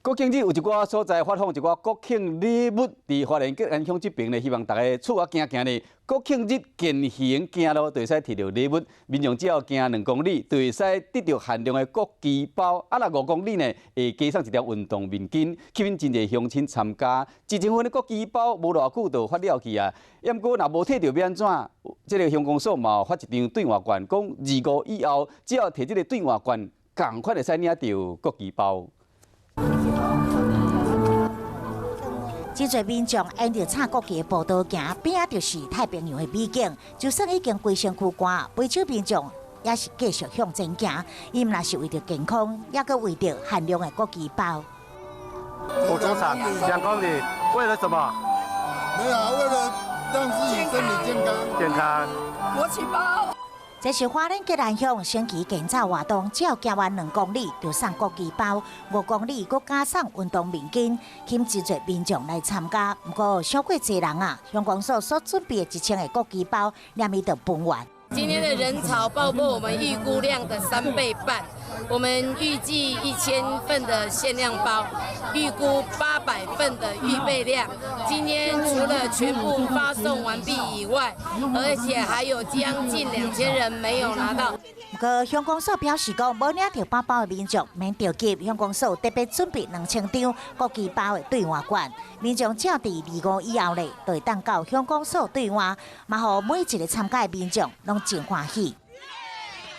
國慶日有一寡所在發放一寡國慶禮物，佇花蓮吉安鄉這爿呢，希望大家出外行行呢，國慶日健行行路就會使提著禮物，民眾只要行2公里，就會使得著限量的國旗包。啊，若5公里呢，會加送一條運動面巾，吸引真濟鄉親參加。1000份的國旗包，無偌久就發了去啊。毋過若無提著欲按怎？這個鄉公所嘛發一張兌換券，講二五以後，只要提這個兌換券，仝款會使領著國旗包。真濟民眾沿著插國旗的步道行，邊仔就是太平洋的美景。就算已經規身軀汗，袂少民眾也是繼續向前行。伊毋但是為著健康，猶閣為著限量的國旗包。跑操場2公里，為了什麼？沒有，為了讓自己身體健康。健康。國旗包。這是花蓮吉安鄉升旗健走活動，只要行完2公里就送國旗包，5公里閣加送運動面巾，吸引真濟民眾來參加。毋過傷過濟人啊，鄉公所所準備的1000個國旗包，連伊就分完。今天的人潮爆破我們預估量的3倍半，我們預計1000份的限量包，預估800份的預備量。今天除了全部發送完畢以外，而且還有將近2000人沒有拿到。毋過鄉公所表示講，無領著包包的民眾免著急，鄉公所特別準備2000張國旗包的兌換券，民眾只要佇二五以後咧，就會當到鄉公所兌換，嘛予每一個參加的民眾攏真歡喜。